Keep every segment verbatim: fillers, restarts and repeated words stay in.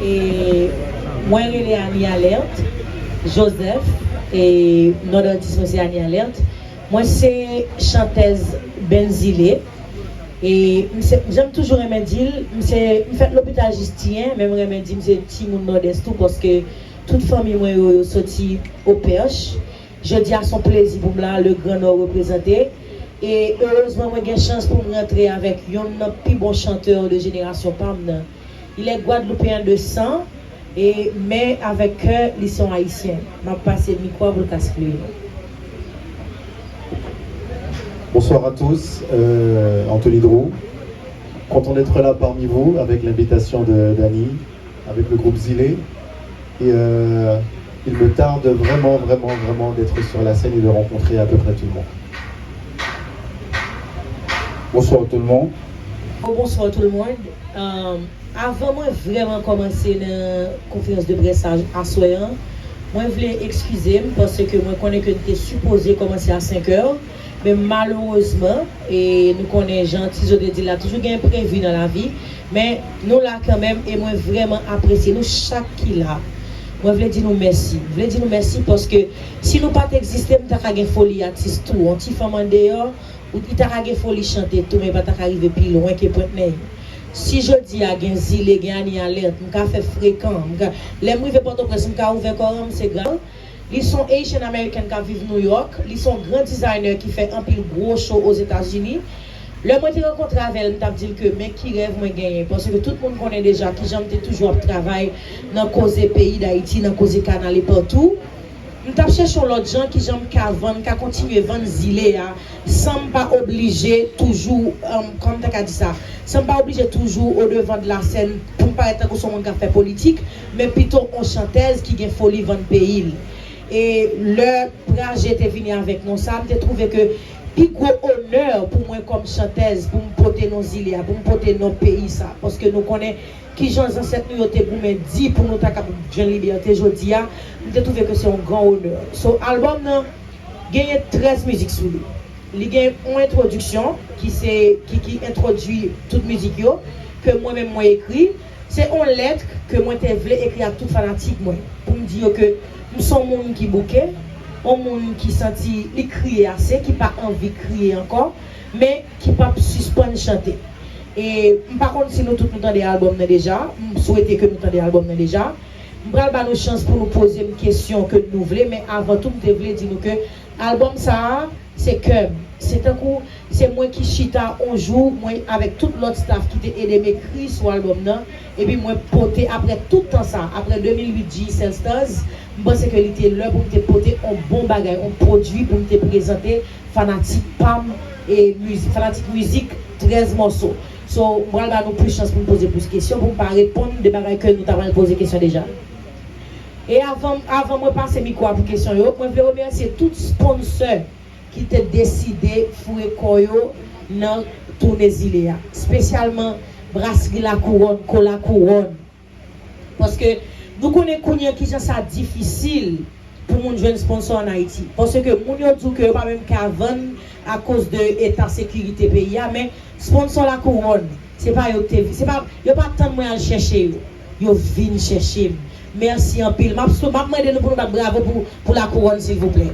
E mwen rele Annie Alerte Joseph, e non d atis mwen se Annie Alerte. Mwen se chantèz Band Zile. E m se, jan m toujou renmen di l, m se, m fèt lopital Jistyen, men m renmen di m se timoun Nòdès tou, paske tout fanmi mwen yo, yo soti Opèch. Jodi a se yon plezi pou m la, le Grand Nord reprezante. E erezman mwen gen chans pou m rantre avèk yonn nan pi bon chantè de jenerasyon pa m nan. Il est guadeloupéen de sang, e, men avèk kè, li se yon Ayisyen. M ap pase mikwo a pou l ka esplike nou. Bonsoir à tous, euh, Anthony Drew. Content d'être là parmi vous avec l'invitation de Dany, avec le groupe Zile. Et euh, il me tarde vraiment, vraiment, vraiment d'être sur la scène et de rencontrer à peu près tout le monde. Bonsoir tout le monde. Oh, bonsoir tout le monde. Euh, Avan mwen vrèman kòmanse nan konferans de près sa aswè an, mwen vle ekskize m paske mwen konnen ke n te sipoze kòmanse a senk è, men malerezman, e nou konnen jan Tizo te di l la, toujou gen enprevi nan lavi, men nou la kanmenm e mwen vrèman apresye nou chak ki la. Mwen vle di nou mèsi. Mwen vle di nou mèsi paske si nou pa t egziste, m ta ka gen foli atis tou. Yon ti fanm andeyò, ou, li ta ka gen foli chante tou, men li pa ta ka rive pi lwen ke Pwent Nèy. Si jodi a gen Zile, gen Annie Alerte, m ka fè frekan, m ka, lè m rive Pòtoprens, m ka ouvè kò m, se gra. Li se yon Haitian American k ap viv New York, li se yon gran designer ki fè anpil gwo show Ozetazini. Lè mwen te rankontre avè l, m t ap di l ke men ki rèv mwen genyen, paske tout moun konnen deja kijan m te toujou ap travay nan koze peyi Dayiti, nan koze kanal e patou. M t ap chèche yon lòt jan kijan m ka vann, ka kontinye vann Zile a, san m pa oblije toujou, um, kòman m ta ka di sa, san m pa oblije toujou odevan de la sèn pou m parèt tankou se yon moun k ap fè politik, men pito yon chantèz ki gen foli vann peyi l. E lè Praje te vini avèk non sa, m te twouve ke pi gwo onè pou mwen kòm chantèz, pou m pote non Zile a, pou m pote non peyi sa, paske nou konnen kijan zansèt nou yo te goumen di pou nou ta kapab jwenn libète jodi a, m te twouve ke se yon gran onè. So, albòm nan genyen trèz mizik sou li. Li gen yon entwodiksyon ki se, ki, ki entwodui tout mizik yo, ke mwen menm mwen ekri. Se yon lèt ke mwen te vle ekri a tout fanatik mwen, pou m di yo ke m se yon moun ki bouke, yon moun ki santi li kriye ase, ki pa anvi kriye ankò, men ki p ap sispann chante. E m pa konn si nou tout nou tande albòm nan deja, m swete ke nou tande albòm nan deja. M pral ba nou chans pou nou poze m kesyon ke nou vle, men avan tou m te vle di nou ke albòm sa a, se kè m. Se tankou, se mwen ki chita on jou, mwen avèk tout lòt staff ki te ede m ekri sou albòm nan, epi mwen pote, apre tout tan sa, apre de mil uit G Cell Stars, m panse ke li te lè pou m te pote on bon bagay, on pwodui pou m te prezante fanatik pa m e miz-, fanatik mizik trèz mòso. So, m pral ba nou plis chans pou n poze plis kesyon, pou m pa reponn de bagay ke nou ta pral poze kesyon deja. E avan, avan mwen pase mikwo a pou kesyon yo, mwen vle remèsye tout sponsè ki te deside foure kò yo nan toune Zile a, espesyalman Brasri Lakouwòn, Ko Lakouwòn. Paske nou konnen kounye a kijan sa difisil pou moun jwenn sponsò ann Ayiti. Paske moun yo di w ke yo pa menm ka vann akoz de eta sekirite peyi a, men sponsò Lakouwòn, se pa yo ki te, se pa, yo pa tann mwen al chèche yo. Yo vin chèche m. Mèsi anpil. M ap, m ap mande nou pou nou bat bravo pou, pou Lakouwòn, silvouplè.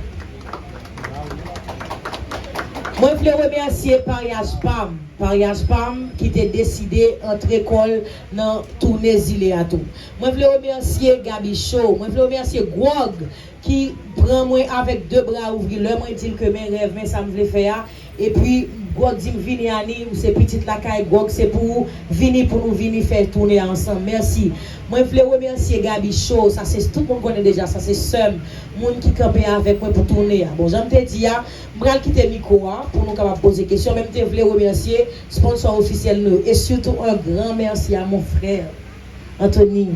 Mwen vle remèsye Paryaj pa m. Paryaj pa m ki te deside antre kò l nan toune Zile a tou. Mwen vle remèsye Gaby Show. Mwen vle remèsye Gwòg ki pran mwen avèk de bra ouvri lè mwen di l ke men rèv, men sa m vle fè a. Epi, Gwòg di m, "Vini, Annie, ou se pitit lakay, Gwòg se pou ou, vini pou nou vini fè toune a ansanm." Mèsi. Mwen vle remèsye Gaby Show, sa se, tout moun konnen deja, sa se sè m, moun ki kanpe avèk mwen pou toune a. Bon, jan m te di a, m pral kite mikwo a pou nou kapab poze kesyon, men m te vle remèsye sponsò ofisyèl nou yo. E sitou, un grand merci à mon frère Anthony,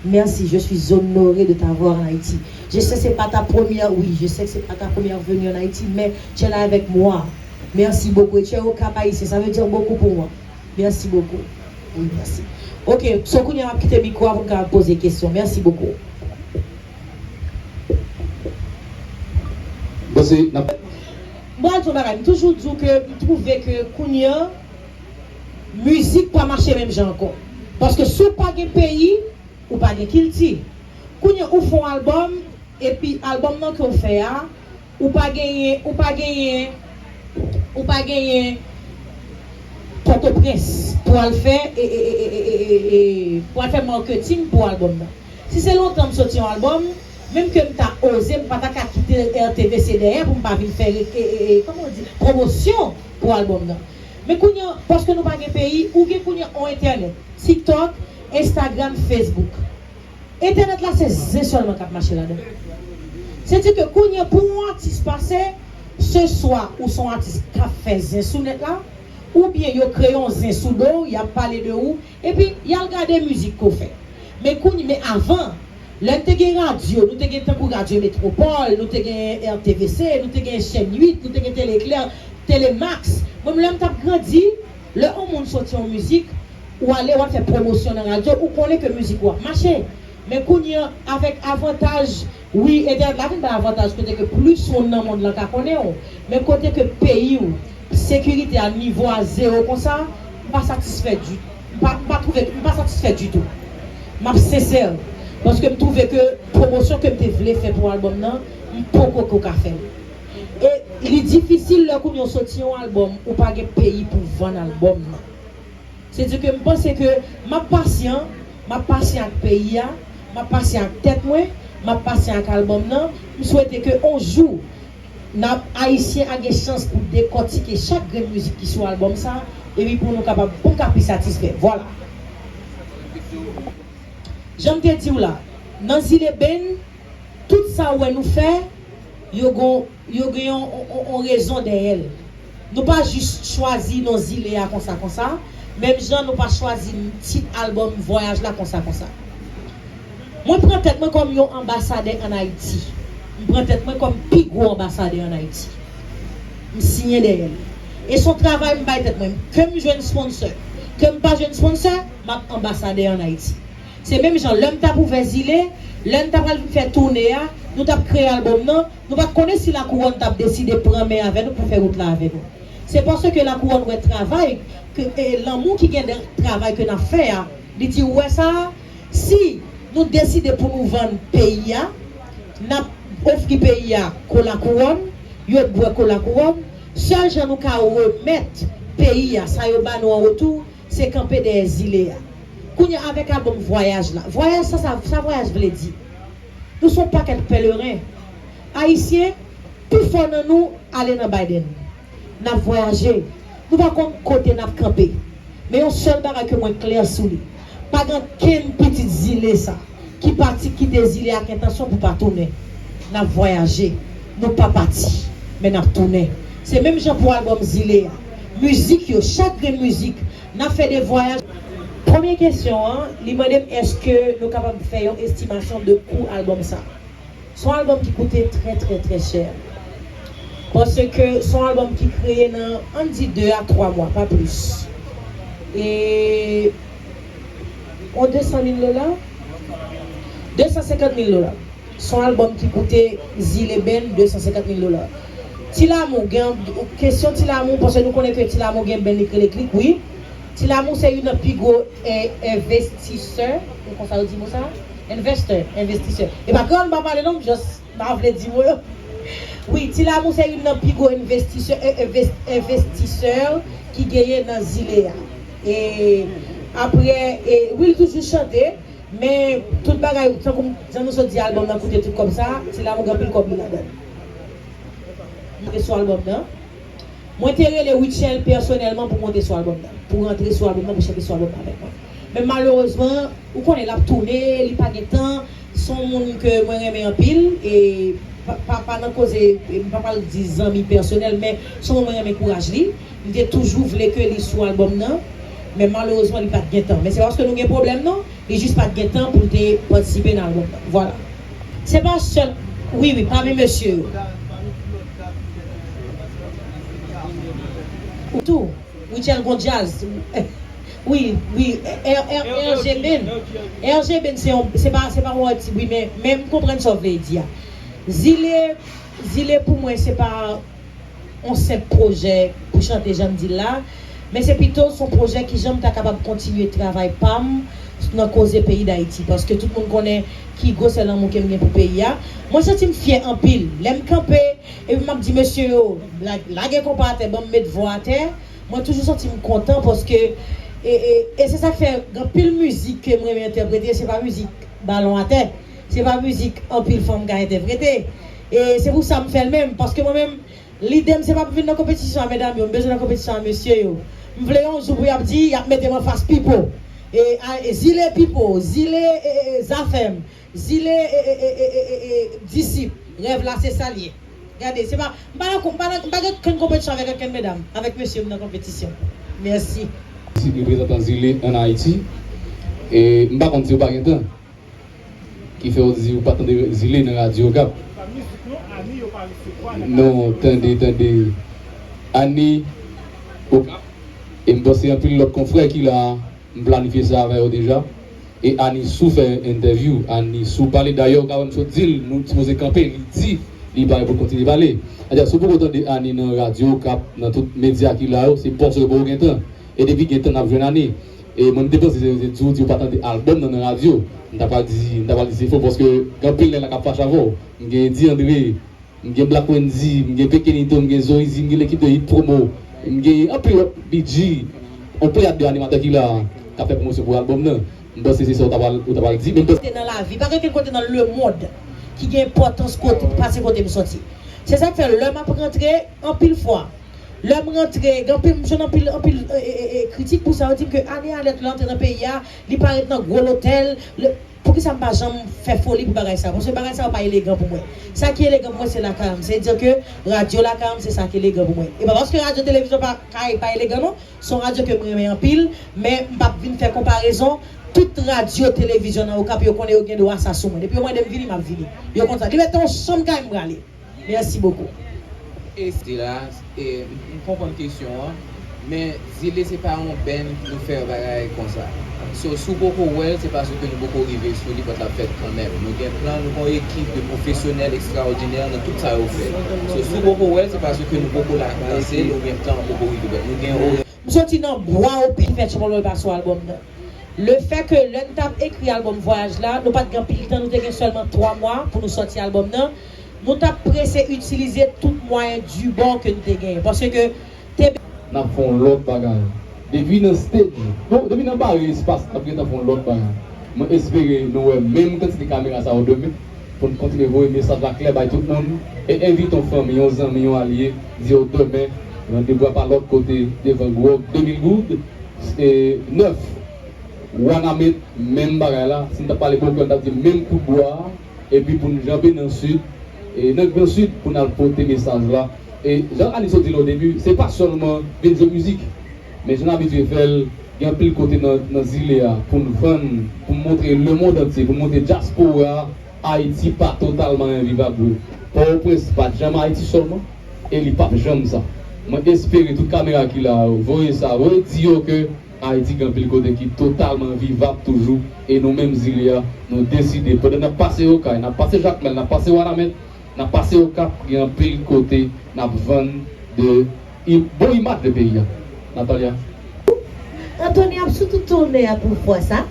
merci, je suis honoré de t'avoir en Haïti. Je sais c'est pas ta première, oui, je sais que c'est pas ta première venue en Haïti, mais tu es là avec moi. Merci beaucoup. Et tu es au Cap Haïtien, ça veut dire beaucoup pour moi. Merci beaucoup. Oui, merci. Ok, so kounye a m ap kite mikwo a pou m kapab poze kesyon. Mèsi bokou. Bon, se, n ap M pral di w bagay, m toujou di w ke m twouve ke kounye a, mizik pa mache menm jan ankò. Paske si w pa gen peyi, Ou pa gen kilti. Kounye ou fè yon albòm, epi albòm nan ke w fè a, ou pa genyen, ou pa genyen, ou pa genyen Pòtoprens pou al fè, e, e, e, e, e, e, e, pou al fè marketing pou albòm nan. Si se lontan m soti yon albòm, menm ke m ta oze, m pa ta ka kite R T V C dèyè pou m pa vin fè, e, e, e, kòman w di, pwomosyon pou albòm nan. Men kounye a, paske nou pa gen peyi, ou gen kounye a yon entènèt, TikTok, Instagram, Facebook. Entènèt la se zen sèlman k ap mache ladan. Se di ke kounye a pou yon atis pase, se swa ou se yon atis k ap fè zen sou nèt la, oubyen yo kreye yon zen sou do w, y ap pale de ou, epi y al gade mizik ke w fè. Men kounye, men avan, lè n te gen radyo, nou te gen tankou Radyo Metwopòl, nou te gen R T V C, nou te gen Chèn uit, nou te gen Tele Eklè, Tele Max. Mwen menm lè m t ap grandi, lè yon moun soti yon mizik, ou ale, w al fè pwomosyon nan radyo, ou konnen ke mizik ou ap mache. Men kounye a, avèk avantaj, wi, entènèt la vin bay avantaj kote ke plis moun nan mond lan ka konnen w. Men kote ke peyi w, sekirite a, nivo a zewo konsa, m pa satisfè di, m pa, m pa twouve, m pa satisfè ditou. M ap sensè, paske m twouve ke pwomosyon ke m te vle fè pou albòm nan, m poko ko ka fè l. E li difisil lè kounye a w soti yon albòm, ou pa gen peyi pou vann albòm nan. Se di ke m panse ke m ap pasyan, m ap pasyan ak peyi a, m ap pasyan ak tèt mwen, m ap pasyan ak albòm nan. M swete ke on jou, n ap, Ayisyen a gen chans pou dekòtike chak grenn mizik ki sou albòm sa, epi pou nou kapab, pou m ka pi satisfè. Vwala. Jan m te di w la, nan Zile Band, tout sa w wè nou fè, yo gon, yo gen yon, yon, yon, yon rezon dèyè l. Nou pa jis chwazi non zile a konsa konsa, menm jan nou pa chwazi tit albòm Vwayaj la konsa konsa. Mwen pran tèt mwen kòm yon anbasadè ann Ayiti. M pran tèt mwen kòm pi gwo anbasadè ann Ayiti. M siyen dèyè l. E se yon travay m bay tèt mwen. Ke m jwenn sponsor, ke m pa jwenn sponsor, m ap anbasadè ann Ayiti. Se menm jan lè m t ap ouvè Zile, lè n t ap al fè toune a, nou t ap kreye albòm nan, nou pa t konnen si Lakouwòn t ap deside pran men avè nou pou fè wout la avè nou. Se paske Lakouwòn wè travay, ke, e, lanmou ki gen nan travay ke n ap fè a, li di, ou wè sa, si nou deside pou nou vann peyi a, n ap ofri peyi a ko Lakouwòn, yo bwè ko Lakouwòn, sèl jan nou ka remèt peyi a sa yo ba nou an retou, se kanpe dèyè Zile a. Kounye a avèk albòm Vwayaj la. Vwayaj sa, sa, sa Vwayaj vle di? Nou se yon pakèt pèleren. Ayisyen, pifò nan nou ale nan Biden. N ap vwayaje. Nou pa konn kote n ap kanpe. Men yon sèl bagay ke mwen klè sou li. Pa gen kenn pitit Zile sa ki pati kite Zile ak entansyon pou pa tounen. N ap vwayaje. Nou pa pati, men n ap tounen. Se menm jan pou albòm Zile a. Mizik yo, chak grenn mizik, n ap fè de vwayaj. Premye kesyon an, li mande m èske nou kapab fè yon estimasyon de kou albòm sa. Se yon albòm ki koute trè, trè, trè chè. Paske se yon albòm ki kreye nan, ann di, de a twa mwa, pa plis. E, on de san mil dola? De san senkant mil dola. Se yon albòm ki koute Zile Band de san senkant mil dola. Ti Lamou, gen kesyon Ti Lamou, paske nou konnen ke Ti Lamou gen band li k rele Klik, wi. Ti Lamou se youn nan pi gwo, eh, envestisè, se konsa yo di mo sa? Investor, envestisè. E pa kreyòl m pa pale non, m just pa vle di mo yo. Wi, Ti Lamou se youn nan pi gwo envestisè, eh, enves-, envestisè ki genyen nan Zile a. E apre, e, wi, li toujou chante, men tout bagay, tankou jan nou sot di albòm nan koute tout kòb sa, Ti Lamou gen anpil kòb li ladan l. Monte sou albòm nan. Mwen te rele Rutshelle pèsonèlman pou monte sou albòm nan, pou rantre sou albòm nan, pou chante sou albòm nan avèk mwen. Men malerezman, ou konnen l ap tounen, li pa gen tan, se yon moun ke mwen renmen anpil, e pa, pa, pa nan koze, m pa pral di zanmi pèsonèl, men se yon moun mwen renmen kouraj li. M te toujou vle ke li sou albòm nan, men malerezman li pa t gen tan. Men se pa paske nou gen pwoblèm non, li jis pa t gen tan pou l te patisipe nan albòm nan. Vwala. Se pa sèl, wi, wi, pami mesye yo. Tou, Rutshelle gon djaz. Wi, wi, R G Ben. R G Ben se yon, se pa, se pa yon ti, wi, men, men m konprann sa w vle di a. Zile, Zile pou mwen se pa yon senp pwojè pou chante jan m di l la, men se pito se yon pwojè ki jan m ta kapab kontinye travay pa m, nan koze peyi Dayiti, paske tout moun konnen ki gwosè lanmou ke m gen pou peyi a. Mwen santi m fyè anpil. Lè m kanpe, epi m ap di mesye yo, la- lage konpa atè, ban m met vwa atè, mwen toujou santi m kontan, paske, e, e, e se sa k fè gen anpil mizik ke m renmen entèprete, se pa mizik balon atè, se pa mizik anpil fanm ka entèprete. E se pou sa m fè l menm, paske mwen menm, lide m se pa pou vin nan konpetisyon a medam yo, m bezwen nan konpetisyon a mesye yo. M vle yon jou pou y ap di, y ap mete m anfas Pipo. E, a, e, Zile Pipo, Zile, e, e, e, Zafèm, Zile, e, e, e, e, e, e, e, Disip. Rèv la, se sa l ye. Gade, se pa, m pa nan, m pa nan, m pa gen okenn konpetisyon avèk okenn medam, avèk mesye m nan konpetisyon. Mèsi. Si reprezantan Zile ann Ayiti, e m pa konn si w pa gen tan. Ki fè w di ou pa tande Zile nan radyo Okap. Non, tande, tande. Ani, Okap. E m panse anpil lòt konfrè ki la, m planifye sa avè yo deja. E Ani, si w fè entèvyou, Ani, si w pale, dayè, ou ka wè m sot di l, nou sipoze kanpe, li di, li pare pou l kontinye pale. Sètadi, si w poko tande Ani nan radyo Okap, nan tout medya ki la yo, se paske w poko gen tan. E depi gen tan n ap jwenn Ani. E mwen, m te panse se, se di w di w pa tande albòm nan nan radyo. M ta pral di, m ta pral di se fo, paske gen anpil nèg la k ap fache avè w. M gen Edi Andre, m gen Black Wendy, m gen Pekenito, m gen Zoizi, m gen lekip de Hit Promo, m gen anpil lòt B G, yon pleyad de animatè ki la, k ap fè pwomosyon pou albòm nan. M panse se sa w ta pral, ou ta pral di, men m panse. Kote nan lavi, pa gen okenn kote nan lemonn ki gen enpòtans kote, pase kote m soti. Se sa k fè, lè m ap rantre, anpil fwa, lè m rantre, gen anpil, m jwenn anpil, anpil, e, e, e, e, kritik pou sa. Yo di m ke Ani Alèt, lè l antre nan peyi a, li pa ret nan gwo lotèl. Lè, poukisa m pa janm fè foli pou bagay sa yo? Paske bagay sa yo pa elegan pou mwen. Sa ki elegan pou mwen, se lakay an m. Se di ke radyo lakay an m, se sa ki elegan pou mwen. E pa paske radyo televizyon pa, kay pa elegan, non. Se yon radyo ke m renmen anpil, men m p ap vin fè konparezon. Tout radyo, televizyon nan Okap, yo konnen yo gen dwa sa sou mwen. Depi yo mande m vini, m ap vini. Yo konn sa. Libète yon chanm kay m prale. Mèsi bokou. E se la, e, m konprann kesyon an, men Zile se pa yon band nou fè bagay konsa. So, si w poko wè l, se paske nou poko rive sou li, but l ap fèt kanmenm. Nou gen plan, nou gen yon ekip de pwofesyonèl ekstraòdinè nan tout sa yo fè. So, si w poko wè l, se paske nou poko la, lanse l, oubyen plan an poko rive, but nou gen yon M soti nan bwa opi fè tchonbòlbòl pa sou albòm nan. Le fè ke lè n t ap ekri albòm Vwayaj la, nou pa t gen anpil tan, nou te gen sèlman twa mwa pou nou sòti albòm nan. Nou t ap prese itilize tout mwayen di bò ke n te genyen. Paske te. N ap fè yon lòt bagay. Depi nan stage, bon, depi nan bare espas, n ap gentan fè yon lòt bagay. Mwen espere nou wè menm kantite kamera sa yo demen. Pou n kontinye voye mesaj la klè bay tout moun e envite yon fanmi, yon zanmi, yon alye, di yo demen, randevou a pa lòt kote devan Gwòg de mil goud, e nèf, Wanament, menm bagay la, si n t ap pale bòkè, n t ap di menm kout bwa a, epi pou n janbe nan sid, e nan Gran Sid, pou n al pote mesaj la. E jan Ani sot di l o debi, se pa sèlman vin jwe mizik, men jan n abitye fè l, gen anpil kote nan, nan zile a pou n vann, pou n montre lemonn antye, pou n montre dyaspora a, Ayiti pa totalman envivab vre. Pòtoprens pa t janm Ayiti sèlman, e li p ap janm sa. Mwen espere tout kamera ki la yo voye sa, voye di yo ke Ayiti gen anpil kote ki totalman vivab toujou, e nou menm zile a, nou deside, pandan n ap pase Okay, n ap pase Jakmèl, n ap pase Wanament, n ap pase Okap, gen anpil kote n ap vann de im-, bon imaj de peyi a. Natalia. Anthony ap sou tout toune a pou fwa sa.